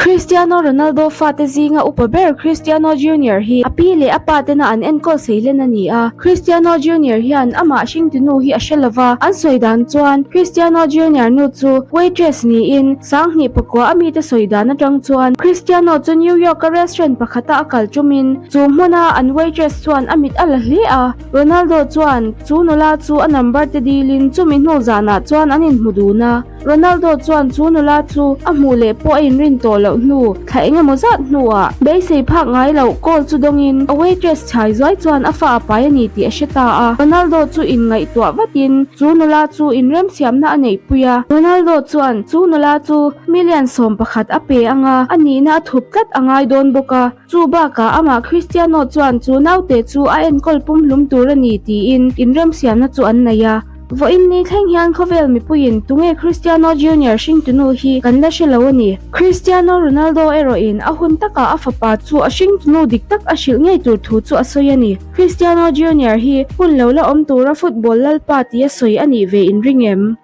Cristiano Ronaldo fate zinga upa ber Cristiano Junior hi a pi leh a pa tena an enkawl seilen a ni a. Cristiano Junior hian amah hringtunu hi a hre lova, an sawi dan chuan Cristiano Junior nu chu waitress niin 2000 pakua a mite sawi dan atang chuan Cristiano chu New York a restaurant pakhata a kal tumin chu hmuna an waitress chuan a mit a la hle a. Ronaldo chuan chu nula chu a number te dilin chumi hnu zanah chuan an inhmu dun a. Ronaldo chuan chu nula chu a hmuh leh pawh a inrin tawh loh hnu thla eng emaw zat hnuah beisei phak ngai loh call chu dawngin a waitress chhai zuai chuan a fa a pai a ni tih a hre ta a. Ronaldo chu inngaihtuah vatin chu nula chu inremsiamna a neihpui a. Ronaldo chuan chu nula chu million 11 a pe anga a nihna a thup tlat a ngai dawn bawk a. Chu bakah amah Cristiano chuan chu naute chu a enkawl pumhlum tur a ni tiin inremsiamna chu an nei a. Vawiin ni thleng hian khawvel mipuiin tunge Cristiano Junior hringtunu hi kan la hre lo a ni. Cristiano Ronaldo erawhin a hun takah a fapa chu a hringtunu dik tak a hrilh ngei tur thu chu a sawi a ni. Cristiano Junior hi hun lo la awm tura football lalpa tia sawi a nih ve inring em?